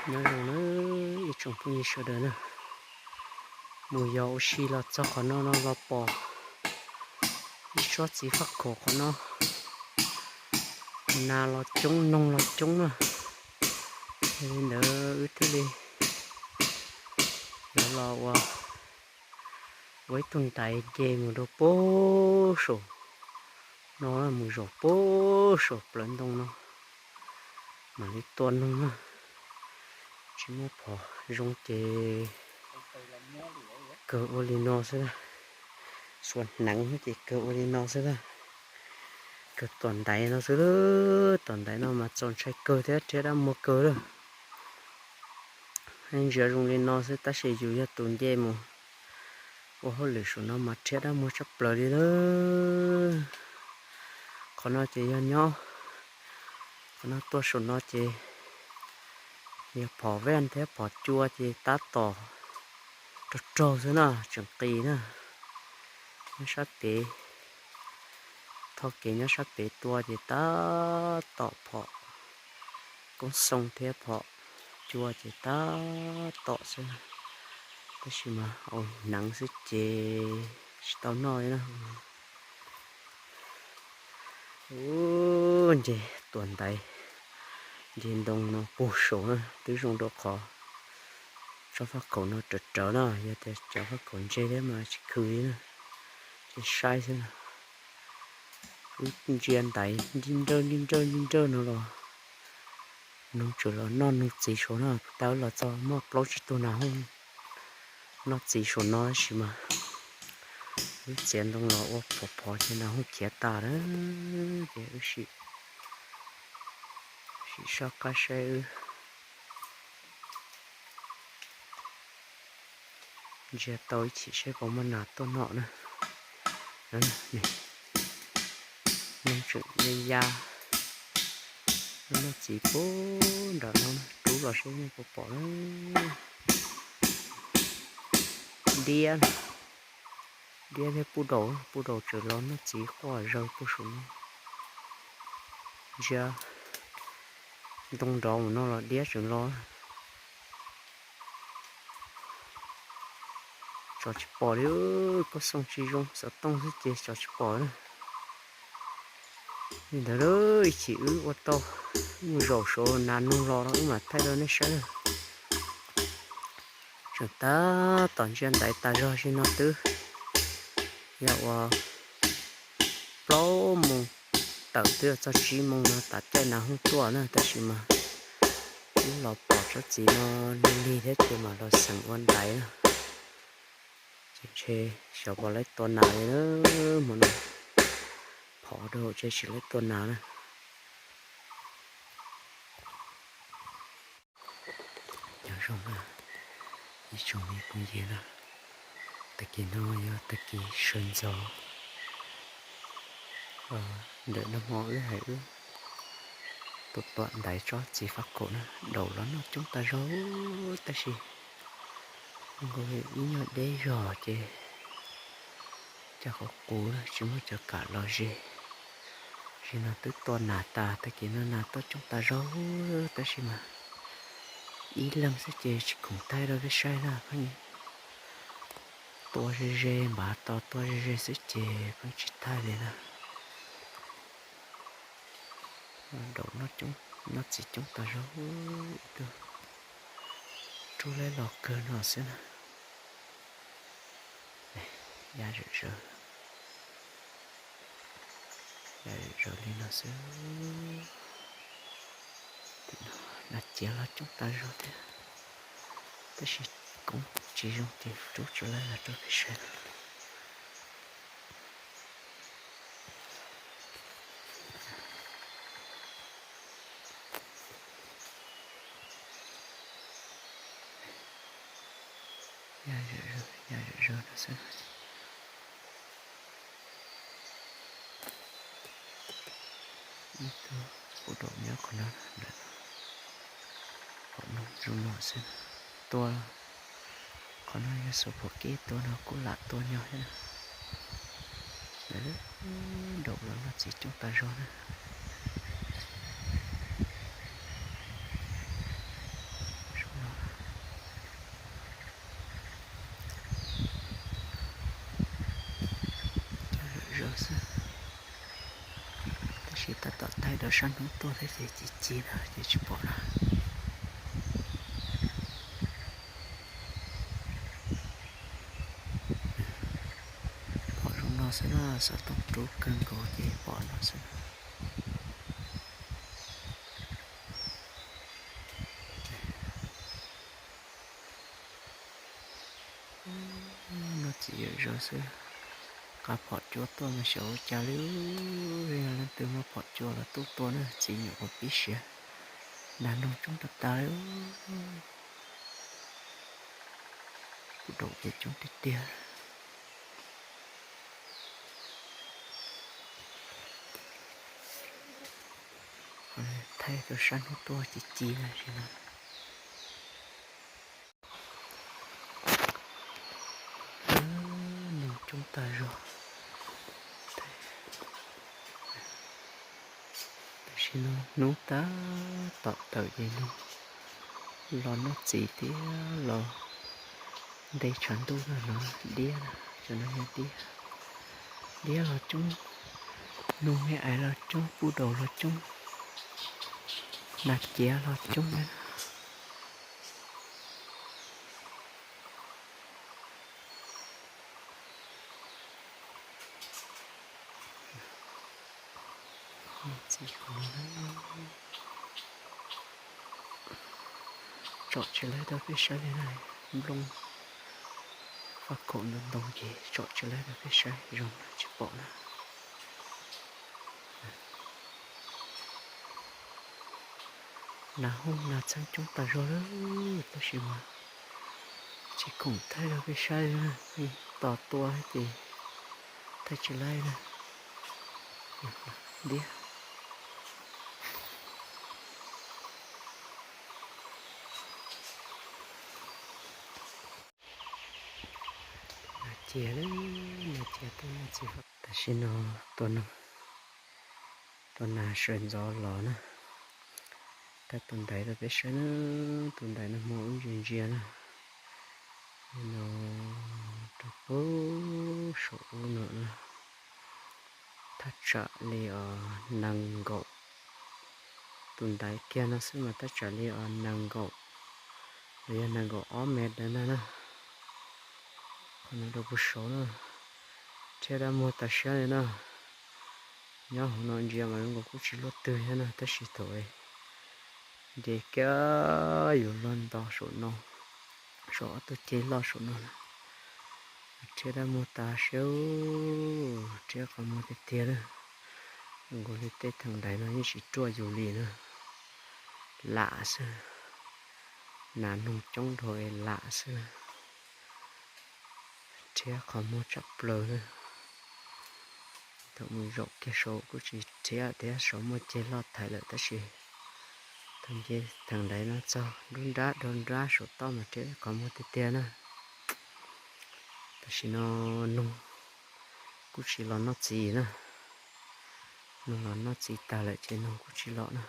Nyob zoo na ib tsoom phooj ywg sawv daws na, mus yos ua si los txog qhov no no los pom ib tsob txiv faj khaum qhov no, nas los coob noog los coob na. Yog li ntawd wb thiaj li lawv los ua ua ib tug ntaiv nce mus rau puag saum no, mus zaum puag saum plawv ntoo no mam li tua noog na. Tsis muaj phom zoo ces kawg ua li no xwb, xuas hneev ces kawg ua li no xwb, kawg tom ntaiv no xwb. Tom ntaiv no mas txaus ntshai kawg thiab rhiab dab muag kawg lawm. Ntsia zoo li no xwb tab sis yus yog tus nce mus ua hauj lwm saum no mas rhiab dab muag tshaj plaws li lawm. Qhov no ces yog nyob, qhov no tuaj saum no ces yog phom vej thiab phom cua ces tab tom raug raug xwb na, tseem qis na. Nyob sab pem, tho kev nyob sab pem tua ces tab tom phom koob xoo thiab phom cua ces tab tom xwb, tab sis mas ua hneev xwb ces tsis tau noj li na. Ub, nce tuam ntaiv, nce ntoo no puag saum na twb zoo rau qhov tsob faj khaum no rawv rawv na, yog tias cov faj khaum ntse thiab mas tsis khw li na, ces saib xwb na. Wb ntsia ntaiv nti nrawj nti nrawj nti nrawj no los noog tseem los noj noog txiv saum no, kuv tau los txog muaj plaub tsib tug nas hooj noj txiv saum no tab sis mas wb txiav ntoo los ua phom phov ces nas hooj khiav tas lawm ces wb sim soj qab saib wb ntsia tau ib chim saib puas muaj nas tuaj noj na. Noog tseem ya ya noj txiv puag nram no, rub los saib puas pom na. Diab, diab thiab puj daum, puj daum tseem los noj txiv quaj zawg puag saum no. Ntsia ntoo nrov mus no los diab tseem los. Tso tsis pom li, koob xoo tsis zoo, xov tooj xwb ces tso tsis pom na. Li ntawd ib chim wb ua tau mus zaum saum nas noog los no wb mam thaij rau nej saib. Tseem tab tom ntsia ntaiv tas zog li no twb yog ua plaub moos tawm twb yog txog tsib moos no tas caij nas hooj tuaj na, tab sis mas wb los pom tsob txiv no lig lig thiab ces mam los xeem ua ntaiv na. Ces ntshe xyov puas laib tua nas li na, hmo no phov rau ces tsis laib tua nas na. Nyob zoo na ib tsoom me phooj ywg na, tag kis no yog tag kis sawv ntxov ntawm nag hmo wb hais wb tua tuam ntaiv tsob txiv faj khaum na, daum los noj coob tas zog tab sis nkaus li ib nyuag deb zog ces cas qhuav qus na tsis muaj cov kam los ze. Zaum no twb tua nas tas, tag kis no nas tuaj coob tas zog tab sis mas ib leeg xwb ces tsis khoom thaij rau peb saib na, pheej tua ze ze npav tos tua ze ze xwb ces pheej tsis thaij li na. Daum noj txiv coob tas zog, ib tug rub leb los kawg no xwb na. Ya zawm zawg, ya zawm zawg li no xwb. Tim no nas ciav los coob tas zog thiab, tab sis koob tsis zoo ces rub tsis laib los rau peb saib. Ya zawm zawg, ya zawm zawg no xwb. Ib tug puj daum nyob qhov no, qhov no zoo no xwb. Tua, qhov no yog xuas phom keb tua no kuj lam tua nyo thiab na. Daum los noj txiv coob tas zog na. Ces tab tom thaij rau sab hnub tuaj thiab ces ci ci na ces tsis pom na. Pom zoo no xwb na, xov tooj rub kawg nkaus ces pom no xwb. Noj txiv yawm zaug xwb, qab phom cuab tuaj mas xyov ua cas li. Yog leej twg muaj phom cuab los tuaj tua na, txiv nyuam qhuav pib siav, nas noog coob tag tag li. Kuv daum ces coob tiag tiag. Thaij rau sab hnub tuaj ci ci na. Noog coob tag zog. Tam sim no hnub tab tom tawm ces noog los noj txiv thiab los nte tshav ntuj no, diab, cov no yog diab. Diab los coob, noog me ais los coob, puj daus los coob, nas ciav los coob. Tsom tsis laib rau peb saib li na, nplooj faj khaum ntau ntau ces tsom tsis laib rau peb saib, zoo na tsis pom na. Nas hooj nas txheeb coob tas zog lawm, tab sis mas tsis khoom thaij rau peb saib li na, tos tua ces thaij tsis laib na. Diab. Nas ciav, nas ciav tuaj noj txiv. Tam sim no tua noog, tua nas sawv ntxov los na. Thaij tus ntaiv rau peb saib na, tus ntaiv no hmo ub ntsia ntsia na. No rau pem saum ub no na. Thaj tsam li os nees nkaum, tus ntaiv kiag no xwb mas thaj tsam li os nees nkaum los yog nees nkaum ob mev ntawd ntag na. Qhov no rau puag saud na, rhiab dab muag tas siab li na. Nyob hauv no ntsia mas zoo nkaus kuj tsis luaj twg thiab na, tab sis thaum nce kiag yus luag nto saum no, saum ob tug ceg loj saum no na, rhiab dab muag tas siab, rhiab qhov muag tiag tiag na. Zoo nkaus li tej theem ntaiv no yeej tsis ruaj yus li na, lam xwb, nas noog coob dhau es lam xwb na. Rhiab qhov muag tshaj plaws na. Thaum mus zaum kiag saud kuj tsis rhiab thiab, saud muaj ceg loj thaiv lawm tab sis thaum nce theem ntaiv no txog nruab nrab dhau nrab saum toj mas rhiab qhov muag tiag tiag na. Tam sim no noog kuj tsis los noj txiv na, noog los noj txiv tag lawm ces noog kuj tsis los na.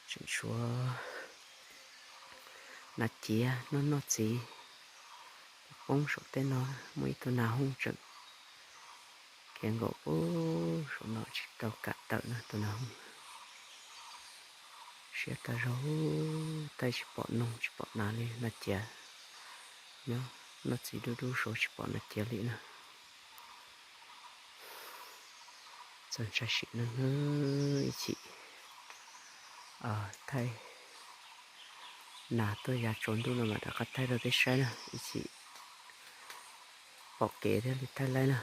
Tseem tshuav nas ciav noj noj txiv poob saum tej no, muaj ib tug nas hooj tseem khiav nkaum pem saum no tsis tau kam tawm na tus nas hooj. Siab tas zog, thaij tsis pom noog tsis pom nas li, nas ciav nyob noj txiv dub dub saud tsis pom nas ciav li na. Txawm ntshai sim neej ib chim thaij nas tuaj yav tsaus ntuj no mam rov qab thaij rau peb saib na, ib chim pom kev thiaj li thaij laib na.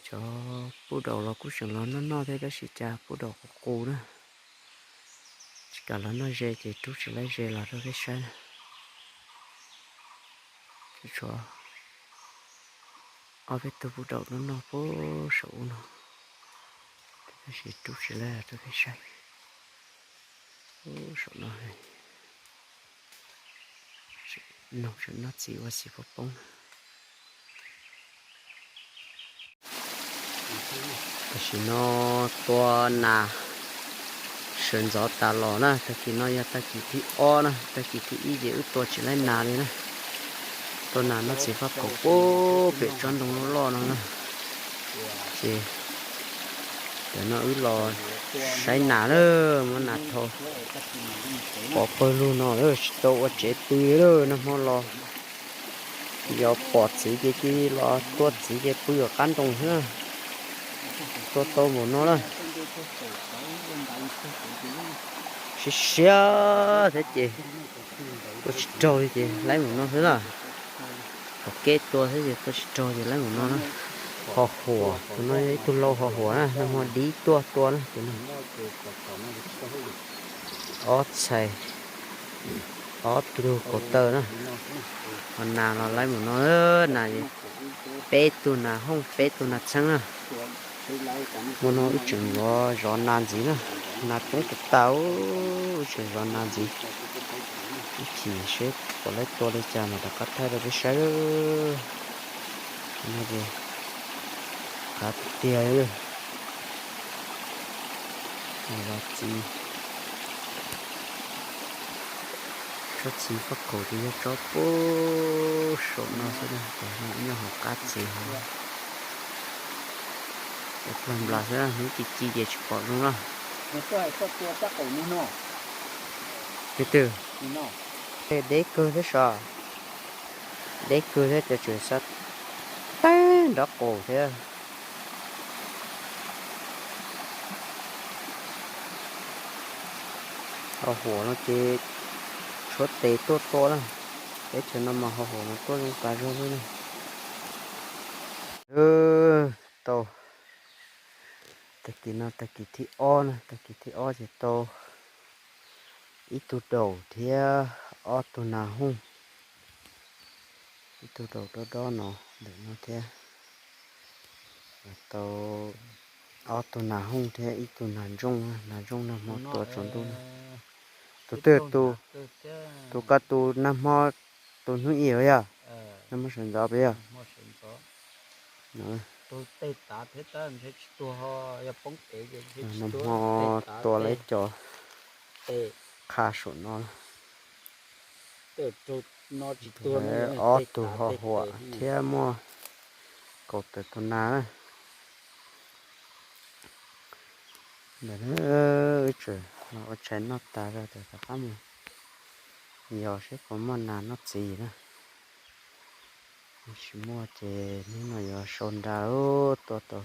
Cov puj daus los kuj tseem los noj noj thiab tab sis cas puj daus qus qus na, tsis kam los noj ze ces rub tsis laib ze los rau peb saib na. Tshuav ob peb tug puj daus noj noj puag saum ub no, tab sis rub tsis laib los rau peb saib. Puag saum no, noog tseem noj txiv ua txiv poob poob. Tam sim no tua nas sawv ntxov tas los na, tag kis no yog tag kis thib ob na, tag kis thib ib ces wb tua tsis laib nas li na. Tua nas noj txiv faj khaum puag pem tsob ntoo loj loj no na, ces Tam no wb los saib nas lawm, muab nas thau pov pawg lug no lawm, tsis tau ua tsev pw lawm, nag hmo los yog pom txiv ces cia li los tua txiv ces pw qab nroos xwb na. Tua tau npaum no lawm. Siab siab thiab ces tua tsis raug li ces laib npaum no xwb na. Pom kev tua thiab ces tua tsis raug ces laib npaum no na. Ho huam, tus no yog ib tug lau ho huam na, nag hmo dib tuaj tua na tus no. Ob txhais, ob tug kaus taw na. Ho nas los laib npaum no, nas peb tug nas hooj, peb tug nas txheeb na. Hmo no wb tseem yuav zov nas ntxiv na, nas coob tas tas, wb tseem zov nas ntxiv. Ib chim seb puas laib tua li cas mas rov qab thaij rau peb saib. No ces qab tiag tiag li. Tsob txiv, tsob txiv faj kaum ces yog tsob puag saum no xwb, nyob hauv qab txiv. Ces plag nplas xwb, hnub ci ci ces tsis pom zoo na. Tus twg? Deb kawg thiab sas, deb kawg thiab, cov tseem xav teeb nrov qaus thiab. Ho huam no ces tshuav tes tuaj tua na. Teb chaws no mas ho huam mas tuaj zoo tas zog xwb na. Tau tag kis no tag kis thib ob na, tag kis thib ob ces tau ib tug daus thiab ob tug nas hooj. Ib tug daus dob dob no ntawm no thiab. Tau ob tug nas hooj thiab ib tug nas ntsooj, nas ntsooj nag hmo tua tsaus ntuj na. Tus twg? Tus koj tus nag hmo, tus hnub ib yog? Nag hmo sawv ntxov puas yog? Nag hmo tua lawv cov qha saum no. Ob tug ho huam thiab muaj kaum tawm tus nas na. Ntawm wb tseem ua tshais noj tas zog ces rov qab mus yos seb puas muaj nas noj txiv na. Tsis muaj ces hnub no yuav sau nra tua tau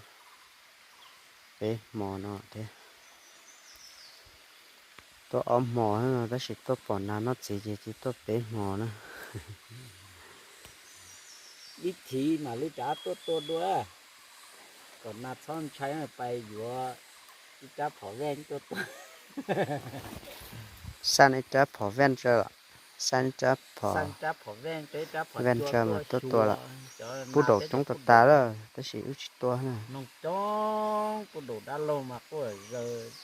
peb hmo no thiab. Tuaj ob hmo no tab sis tuaj pom nas noj txiv ces cia tuaj peb hmo na. Ib thiv mam li rov tuaj tua dua, kom nas txhob ntshai pais yuav ib rab phom veej tuaj tua. Xaj ib rab phom veej tso, xaj ib rab phom veej tso mas tuaj tua lawm. Pub daus coob tas tas lawm tab sis wb tsis tua na. Noog coob, pub daus dab laug mas quaj zaws,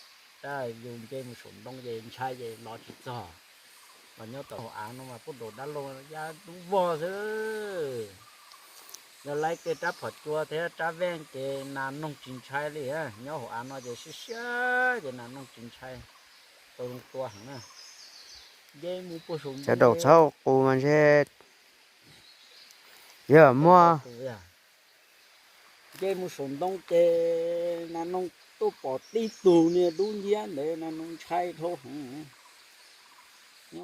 rab yus nce mus saum ntoo ces ntshai ces los tsis txog. Los nyob tom hauv av no mas pub daus dab laug ya dub vog xwb. Yog laib tej rab phom cua thiab rab veej ces nas noog tsis ntshai li. Nyob hauv av no ces siab siab ces nas noog tsis ntshai. Tau zoo tua heev na. Nce mus puag saum ntoo, cov daus txhob qus mas ntshe yog muaj. Nce mus saum ntoo ces nas noog tuaj pom tib tug niag dub nciab ntawd nas noog ntshai dhau heev.